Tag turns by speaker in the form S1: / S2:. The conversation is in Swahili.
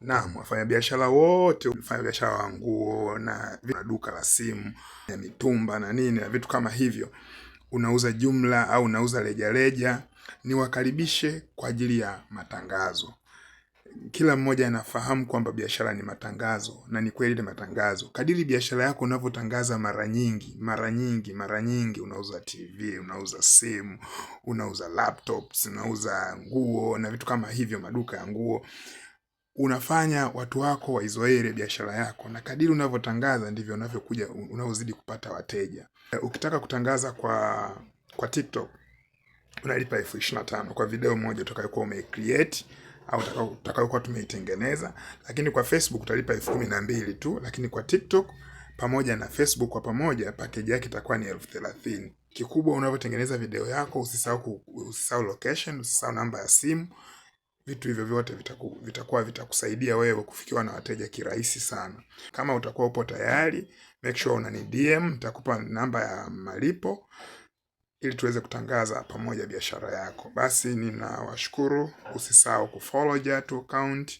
S1: Naam, wafanyabiashara wote, mfanyabiashara wa nguo na duka la simu ya mitumba na nini na vitu kama hivyo, unauza jumla au unauza rejareja, niwakaribishe kwa ajili ya matangazo. Kila mmoja anafahamu kwamba biashara ni matangazo, na ni kweli ni matangazo. Kadiri biashara yako unavyotangaza mara nyingi, mara nyingi, mara nyingi, unauza TV, unauza simu, unauza laptops, unauza nguo na vitu kama hivyo, maduka ya nguo, unafanya watu wako waizoee ile biashara yako, na kadiri unavyotangaza ndivyo unavyokuja unavyozidi kupata wateja. Ukitaka kutangaza kwa TikTok unalipa 25,000 kwa video moja utakayokuwa umeicreate au utakayokuwa tumeitengeneza, lakini kwa Facebook utalipa 12,000 tu, lakini kwa TikTok pamoja na Facebook kwa pamoja package yake itakuwa ni 30,000. Kikubwa unavyotengeneza video yako usisahau location, usisahau namba ya simu. Vitu hivyo vyote vitakuwa vitakusaidia wewe kufikiwa na wateja kirahisi sana. Kama utakuwa upo tayari, make sure unani DM, nitakupa namba ya malipo ili tuweze kutangaza pamoja biashara yako. Basi ninawashukuru, usisahau kufollow Jatu account.